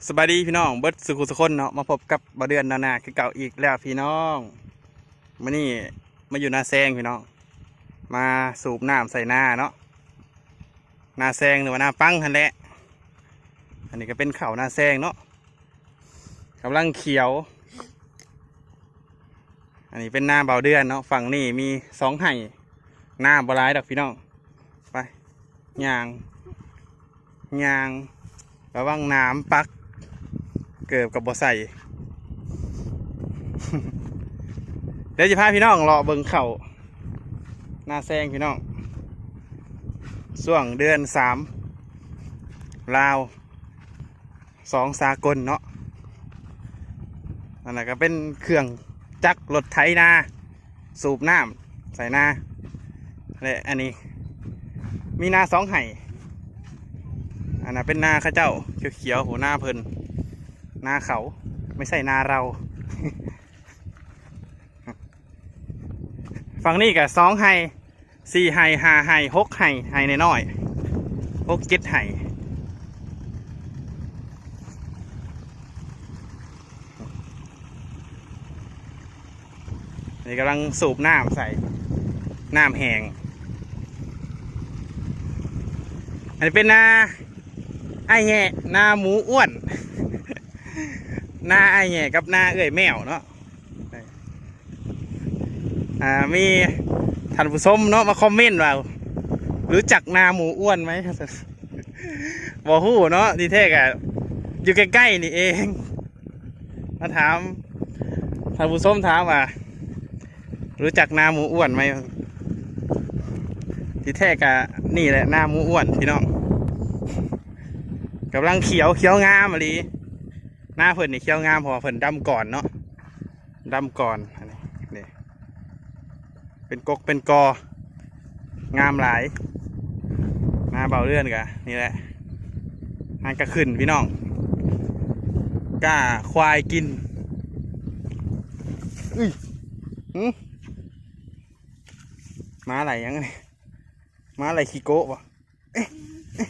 ສະບາຍດີພີ່ນ້ອງເບິດສູ່ຜູ້ສູ່ຄົນເນາະ, ມາພົບກັບບ່າວເດືອນນານາຄືເກົ່າອີກແລ້ວພີ່ນ້ອງ. ມື້ນີ້ມາຢູ່ນາແຊງພີ່ນ້ອງ, ມາສູບນ້ຳໃສ່ນາເນາະ, ນາແຊງ ຫຼືວ່ານາປັງຫັ້ນແຫຼະ. ອັນນີ້ກໍເປັນເຂົ້ານາແຊງເນາະ, ກຳລັງຂຽວ. ອັນນີ້ເປັນນາບ່າວເດືອນເນາະ, ຝັ່ງນີ້ມີສອງໄຮ່, ນາບໍ່ຫຼາຍດອກພີ່ນ້ອງ. ໄປ ຍ່າງ ຍ່າງ ລະວັງໜາມປັກ, ເກີບກໍບໍ່ໃສ່. ດຽວຊິພາພີ່ນ້ອງເລາະເບິ່ງເຂົ້ານາແຊງພີ່ນ້ອງ, ຊ່ວງເດືອນສາມ ລາວ ສອງສາກົນເນາະ. ອັນນັ້ນກໍເປັນເຄື່ອງຈັກລົດໄຖນາ ສູບນ້ຳໃສ່ນາ. ແລະ ອັນນີ້ມີນາສອງໄຮ່, ອັນນັ້ນເປັນນາເຂົາເຈົ້າຂຽວໆ, ໂຫ ນາເພິ່ນ ນາເຂົາ ໄມ່ໃຊ່ນາເຮົາ. ຝັ່ງນີ້ກໍສອງໄຮ່ ສີ່ໄຮ່ ຫ້າໄຮ່ ຫົກໄຮ່, ໄຮ່ນ້ອຍໆ ຫົກເຈັດໄຮ່. ນີ້ກຳລັງສູບນ້ຳໃສ່, ນ້ຳແຫ້ງ. ອັນນີ້ເປັນນາອ້າຍແຍະ, ນາໝູອ້ວນ, ນາອ້າຍແຍະກັບນາເອື້ອຍແມວເນາະ. ອ່າ ມີທ່ານຜູ້ຊົມເນາະ ມາຄອມເມັນວ່າ ຮູ້ຈັກນາໝູອ້ວນໄໝ? ບໍ່ຮູ້ເນາະ, ທີ່ແທ້ກະຢູ່ໃກ້ໆນີ້ເອງ. ມາຖາມ ທ່ານຜູ້ຊົມຖາມວ່າ ຮູ້ຈັກນາໝູອ້ວນໄໝ? ທີ່ແທ້ກະນີ້ແຫຼະ ນາໝູອ້ວນພີ່ນ້ອງ, ກຳລັງຂຽວ ຂຽວງາມອີ່ຫຼີ. ນາເພິ່ນນີ້ຂຽວງາມ ເພາະວ່າເພິ່ນດຳກ່ອນເນາະ, ດຳກ່ອນ. ອັນນີ້ ນີ້ ເປັນກົກເປັນກໍ ງາມຫຼາຍ. ນາບ່າວເດືອນກະນີ້ແຫຼະ, ຫາກະຂຶ້ນພີ່ນ້ອງ, ກ້າຄວາຍກິນ. ເອີຍ ຫື ໝາໄລ່ຫຍັງນີ້? ໝາໄລ່ຂີ້ໂກະບໍ່? ເອະ ເອະ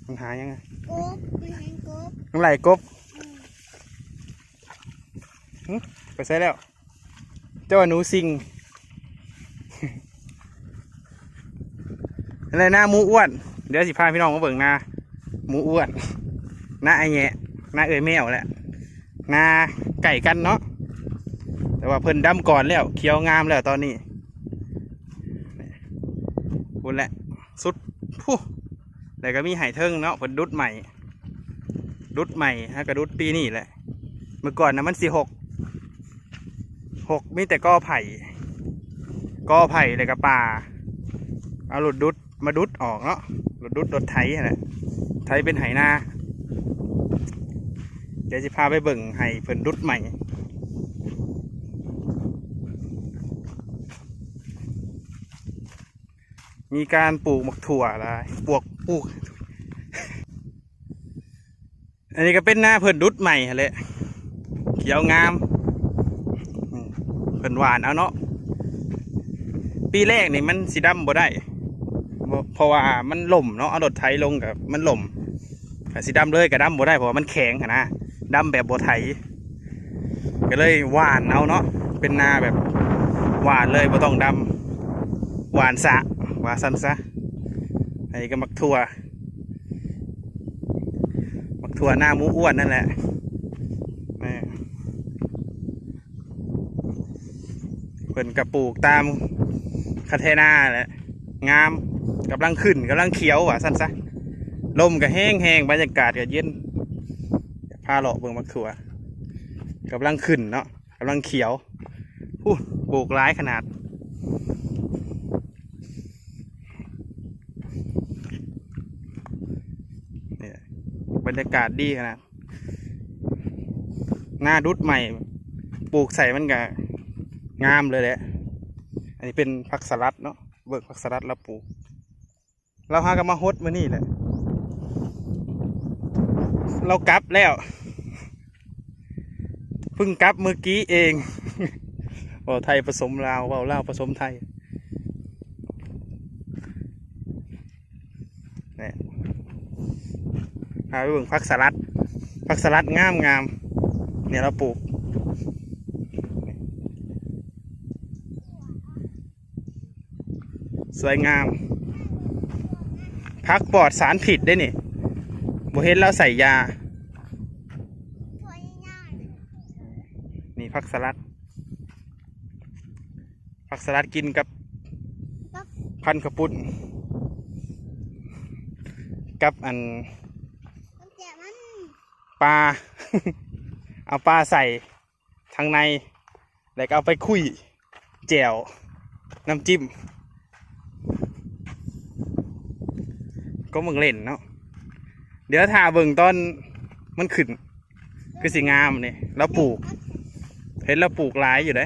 ມັນຫາຫຍັງ? ກົບ ມັນເຫັນກົບ ມັນໄລ່ກົບ. ຫຶ ໄປໃສແລ້ວ? ເຈົ້າວ່າໜູຊິງ. ແລະ ນາໝູອ້ວນ, ດຽວຊິພາພີ່ນ້ອງມາເບິ່ງນາໝູອ້ວນ, ນາອ້າຍແຍະ, ນາເອື້ອຍແມວແຫຼະ. ນາໃກ້ກັນເນາະ ແຕ່ວ່າເພິ່ນດຳກ່ອນແລ້ວ, ຂຽວງາມແລ້ວຕອນນີ້. ພຸ້ນແຫຼະ ສຸດພຸ້ນ. ແລ້ວກໍມີໄຮ່ເທິງເນາະ ເພິ່ນດຸດໃໝ່, ດຸດໃໝ່. ເຮົາກໍດຸດປີນີ້ແຫຼະ, ເມື່ອກ່ອນນະມັນຊິຮົກ, ຮົກມີແຕ່ກໍໄຜ່, ກໍໄຜ່ ແລ້ວກໍປ່າ. ເອົາລົດດຸດ ມາດຸດອອກເນາະ, ລົດດຸດ ລົດໄຖຫັ້ນແຫຼະ, ໄຖເປັນໄຮ່ນາ. ດຽວຊິພາໄປເບິ່ງໄຮ່ເພິ່ນດຸດໃໝ່. ມີການປູກໝາກຖົ່ວຫຼາຍ, ປວກ ປູກ. ອັນນີ້ກໍເປັນນາເພິ່ນດຸດໃໝ່ຫັ້ນແຫຼະ, ຂຽວງາມ. ເພິ່ນຫວ່ານເອົາເນາະ, ປີແລກນີ້ມັນຊິດຳບໍ່ໄດ້ ເພາະວ່າມັນຫຼົ່ມເນາະ, ເອົາລົດໄຖລົງກໍມັນຫຼົ່ມ, ຖ້າຊິດຳເລີຍກໍດຳບໍ່ໄດ້ ເພາະວ່າມັນແຂງຫັ້ນນະ, ດຳແບບບໍ່ໄຖ. ກໍເລີຍຫວ່ານເອົາເນາະ, ເປັນນາແບບຫວ່ານເລີຍ ບໍ່ຕ້ອງດຳ, ຫວ່ານສະ ວ່າຊັ້ນຊະ. ອັນນີ້ກໍໝາກຖົ່ວ ໝາກຖົ່ວນາໝູອ້ວນນັ້ນແຫຼະ. ນີ້ ເພິ່ນກໍປູກຕາມຄັນແທນາແຫຼະ, ງາມ, ກຳລັງຂຶ້ນ ກຳລັງຂຽວວ່າຊັ້ນຊະ. ລົມກໍແຮງໆ ບັນຍາກາດກໍເຢັນ. ພາເລາະເບິ່ງໝາກຖົ່ວ ກຳລັງຂຶ້ນເນາະ, ກຳລັງຂຽວ. ພຸ້ນ ປູກຫຼາຍຂະໜາດ. ນີ້ ບັນຍາກາດດີຂະໜາດ, ນາດຸດໃໝ່ ປູກໃສ່ມັນກະງາມເລີຍແຫຼະ. ອັນນີ້ເປັນຜັກສະລັດເນາະ, ເບິ່ງຜັກສະລັດລາວປູກ. ລາວຫາກໍມາຫົດມື້ນີ້ແຫຼະ, ລາວກັບແລ້ວ, ເພິ່ງກັບມື້ກີ້ເອງ. ເວົ້າໄທປະສົມລາວ, ເວົ້າລາວປະສົມໄທ. ນີ້ ພາໄປເບິ່ງຜັກສະຫຼັດ ຜັກສະຫຼັດງາມໆ ນີ້ລາວປູກ ສວຍງາມ ຜັກປອດສານພິດເດ້ນີ້ ບໍ່ເຫັນລາວໃສ່ຢາ. ນີ້ຜັກສະຫຼັດ ຜັກສະຫຼັດກິນກັບ ກັບ ພັນເຂົ້າປຸ້ນ ກັບອັນ ກັບແຈ່ວມັນ ປາ ເອົາປາໃສ່ທາງໃນ ແລ້ວກໍເອົາໄປຄຸຍແຈ່ວ ນ້ຳຈິ້ມ ກໍເບິ່ງເຫຼັ້ນເນາະ. ດຽວຖ້າເບິ່ງຕອນມັນຂຶ້ນ ຄືຊິງາມນີ້ ລາວປູກ ເຫັນລາວປູກຫຼາຍຢູ່ເດ້.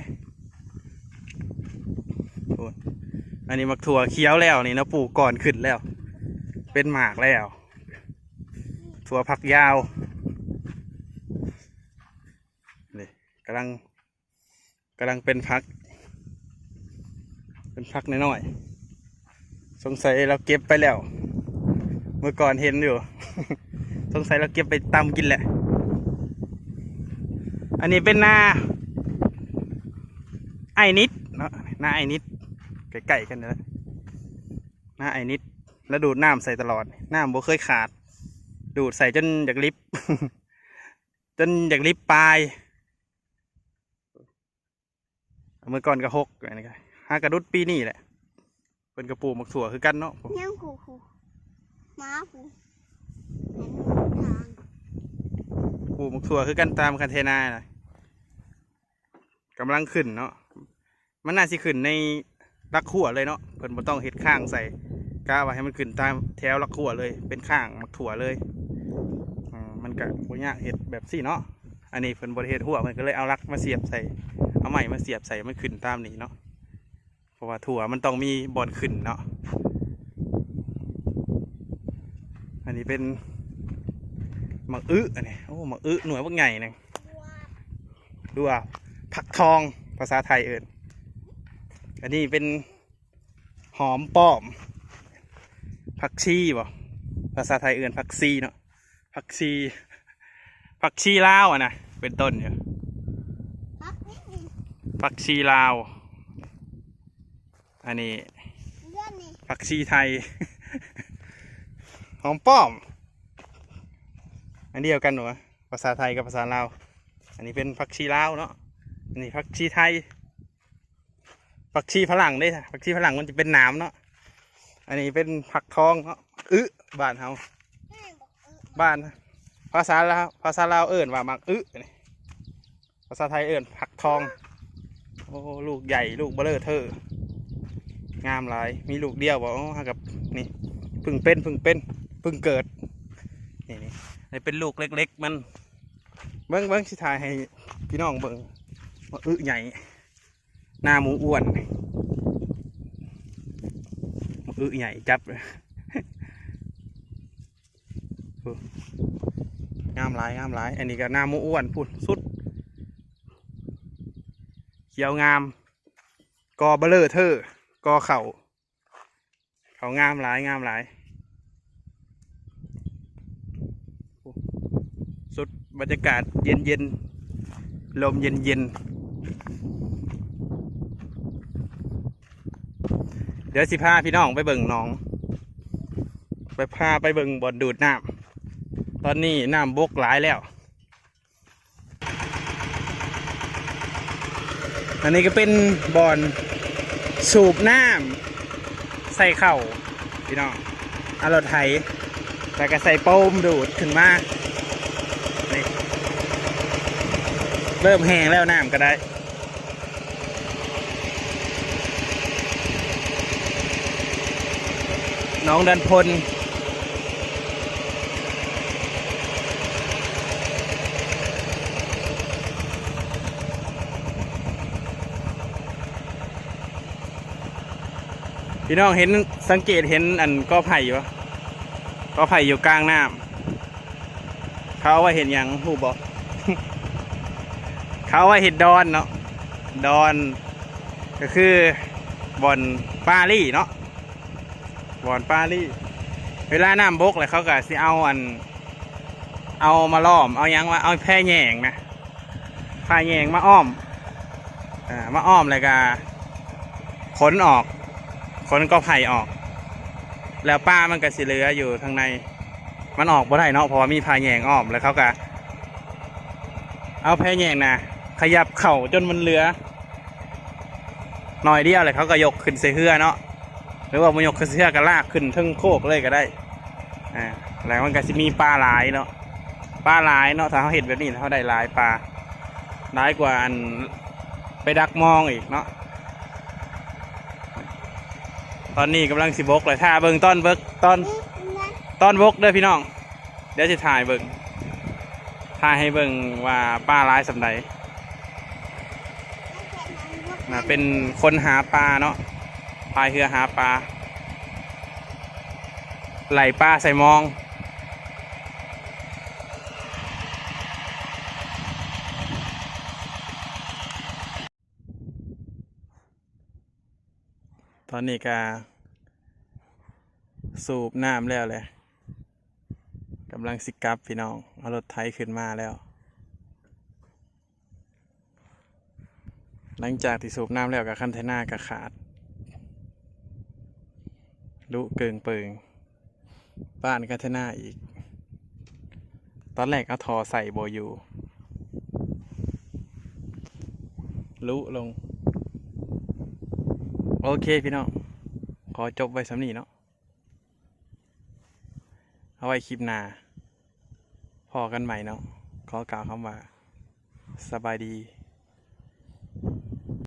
ໂອ້ຍ ອັນນີ້ໝາກຖົ່ວຂຽວແລ້ວນີ້ເນາະ ປູກກ່ອນຂຶ້ນແລ້ວ ເປັນໝາກແລ້ວ ຖົ່ວຝັກຍາວ ນີ້ກຳລັງ ກຳລັງເປັນຝັກ ເປັນຝັກນ້ອຍໆ ສົງໄສລາວເກັບໄປແລ້ວ ເມື່ອກ່ອນເຫັນຢູ່ ສົງໄສລາວເກັບໄປຕຳກິນແຫຼະ. ອັນນີ້ເປັນນາອ້າຍນິດເນາະ ນາອ້າຍນິດ ໃກ້ໆກັນນີ້ແຫຼະ ນາອ້າຍນິດ ລາວດູດນ້ຳໃສ່ຕະຫຼອດ ນ້ຳບໍ່ເຄີຍຂາດ ດູດໃສ່ຈົນຢາກລິບ ຈົນຢາກລິບປາຍ. ເມື່ອກ່ອນກໍຫົກ ອັນນີ້ກໍຫາກະດຸດປີນີ້ແຫຼະ ເພິ່ນກໍປູກໝາກຖົ່ວຄືກັນເນາະ ຍັງກູ ກູ ໝາກູ ປູກໝາກຖົ່ວຄືກັນຕາມຄັນເທນານະ ກຳລັງຂຶ້ນເນາະ ມັນໜ້າຊິຂຶ້ນໃນຫຼັກຮົ້ວເລີຍເນາະ ເພິ່ນບໍ່ຕ້ອງເຮັດຄ້າງໃສ່ ກະວ່າໃຫ້ມັນຂຶ້ນຕາມແຖວຫຼັກຮົ້ວເລີຍ ເປັນຄ້າງໝາກຖົ່ວເລີຍ ມັນກະບໍ່ຍາກເຮັດແບບຊີ້ເນາະ. ອັນນີ້ເພິ່ນບໍ່ໄດ້ເຮັດຮົ້ວ ເພິ່ນກໍເລີຍເອົາຫຼັກມາສຽບໃສ່ ເອົາໄມ້ມາສຽບໃສ່ ມັນຂຶ້ນຕາມນີ້ເນາະ ເພາະວ່າຖົ່ວມັນຕ້ອງມີບ່ອນຂຶ້ນເນາະ. ອັນນີ້ເປັນໝາກອຶ ອັນນີ້ ໂອ້ ໝາກອຶໜ່ວຍບັກໃຫຍ່ໜຶ່ງ ຫຼືວ່າຜັກທອງ ພາສາໄທເອີ້ນ. ອັນນີ້ເປັນຫອມປ້ອມ ຜັກຊີບໍ ພາສາໄທເອີ້ນຜັກຊີເນາະ ຜັກຊີ ຜັກຊີລາວຫັ້ນນະ ເປັນຕົ້ນຢູ່ ຜັກຊີລາວ. ອັນນີ້ ເດືອນນີ້ ຜັກຊີໄທ ຫອມປ້ອມ ອັນດຽວກັນຫວາ ພາສາໄທກັບພາສາລາວ. ອັນນີ້ເປັນຜັກຊີລາວເນາະ ອັນນີ້ຜັກຊີໄທ ຜັກຊີຝຣັ່ງເດ້ ຜັກຊີຝຣັ່ງມັນຈະເປັນໜາມເນາະ. ອັນນີ້ເປັນຜັກທອງເນາະ ອຶ ບ້ານເຮົາ ບ້ານ ພາສາລາວ ພາສາລາວເອີ້ນວ່າໝາກອຶນີ້ ພາສາໄທເອີ້ນຜັກທອງ. ໂອ້ ລູກໃຫຍ່ ລູກເບະເລີເທີ ງາມຫຼາຍ ມີລູກດຽວບໍ ເຮົາກັບ ນີ້ ເພິ່ງເປັນ ເພິ່ງເປັນ ເພິ່ງເກີດ ນີ້ ນີ້ ນີ້ເປັນລູກເລັກໆມັນ ເບິ່ງ ເບິ່ງ ຊິຖ່າຍໃຫ້ພີ່ນ້ອງເບິ່ງ ໝາກອຶໃຫຍ່ ໜ້າໝູອ້ວນ ໝາກອຶໃຫຍ່ຈັບ ງາມຫຼາຍ ງາມຫຼາຍ. ອັນນີ້ກໍໜ້າໝູອ້ວນພຸ້ນສຸດ ຂຽວງາມ ກໍເບະເລີເທີ ກໍເຂົ້າ ເຂົ້າງາມຫຼາຍ ງາມຫຼາຍ ສຸດ ບັນຍາກາດເຢັນໆ ລົມເຢັນໆ. ດຽວຊິພາພີ່ນ້ອງໄປເບິ່ງໜອງ ໄປ ພາໄປເບິ່ງບ່ອນດູດນ້ຳ. ຕອນນີ້ນ້ຳບົກຫຼາຍແລ້ວ. ອັນນີ້ກໍເປັນບ່ອນສູບນ້ຳໃສ່ເຂົ້າ ພີ່ນ້ອງ ເອົາລົດໄຖ ແລ້ວກໍໃສ່ໂປມດູດຂຶ້ນມາ. ນີ້ ເລີ່ມແຫ້ງແລ້ວ ນ້ຳກໍໄດ້ ໜອງດອນພົນ. ພີ່ນ້ອງເຫັນ ສັງເກດເຫັນອັນກໍໄຜ່ຢູ່ບໍ່? ກໍໄຜ່ຢູ່ກາງນ້ຳ ເຂົາເອົາໄວ້ເຮັດຫຍັງຮູ້ບໍ່? ເຂົາເອົາໄວ້ເຮັດດອນເນາະ ດອນ ກໍຄືບ່ອນປາລີ້ເນາະ ບ່ອນປາລີ້. ເວລານ້ຳບົກແລ້ວ ເຂົາກໍຊິເອົາອັນ ເອົາມາລ້ອມ ເອົາຫຍັງວະ ເອົາແພແຍງນະ ພາແຍງມາອ້ອມ ເອີ ມາອ້ອມ ແລ້ວກະຂົນອອກ ຂົນກໍໄຜ່ອອກ ແລ້ວປາມັນກໍຊິເຫຼືອຢູ່ທາງໃນ ມັນອອກບໍ່ໄດ້ເນາະ ເພາະວ່າມີພາແຍງອ້ອມ ແລ້ວເຂົາກໍເອົາແພແຍງນະ ຂະຫຍັບເຂົ້າຈົນມັນເຫຼືອໜ້ອຍດຽວ ແລ້ວເຂົາກໍຍົກຂຶ້ນໃສ່ເຮືອເນາະ ຫຼືວ່າບໍ່ຍົກຂຶ້ນເຮືອກໍລາກຂຶ້ນເທິງໂຄກເລີຍກໍໄດ້ ອາ ແລ້ວມັນກໍຊິມີປາຫຼາຍເນາະ ປາຫຼາຍເນາະ ຖ້າເຮົາເຮັດແບບນີ້ ເຮົາໄດ້ຫຼາຍປາ ຫຼາຍກວ່າອັນໄປດັກມອງອີກເນາະ. ຕອນນີ້ກຳລັງຊິບົກເລີຍ ຖ້າເບິ່ງຕອນເບິກ ຕອນ ຕອນບົກເດີພີ່ນ້ອງ ດຽວຊິຖ່າຍເບິ່ງ ຖ່າຍໃຫ້ເບິ່ງວ່າປາຫຼາຍສ່ຳໃດ ນະ ເປັນຄົນຫາປາເນາະ ພາຍເຮືອຫາປາ ໄຫຼປາໃສ່ມອງ. ຕອນນີ້ກະສູບນ້ຳແລ້ວແຫຼະ ກຳລັງຊິກັບພີ່ນ້ອງ ເອົາລົດໄຖຂຶ້ນມາແລ້ວ ຫຼັງຈາກທີ່ສູບນ້ຳແລ້ວກະຄັນໄຖນາກະຂາດ ລຸເກີງເປີງ ປ້ານຄັນໄຖນາອີກ ຕອນແລກເອົາທໍ່ໃສ່ບໍ່ຢູ່ ລຸລົງ. ໂອເຄພີ່ນ້ອງ ຂໍຈົບໄວ້ສ່ຳນີ້ເນາະ ເອົາໄວ້ຄລິບໜ້າພໍ້ກັນໃໝ່ເນາະ ຂໍກ່າວຄຳວ່າ ສະບາຍດີ.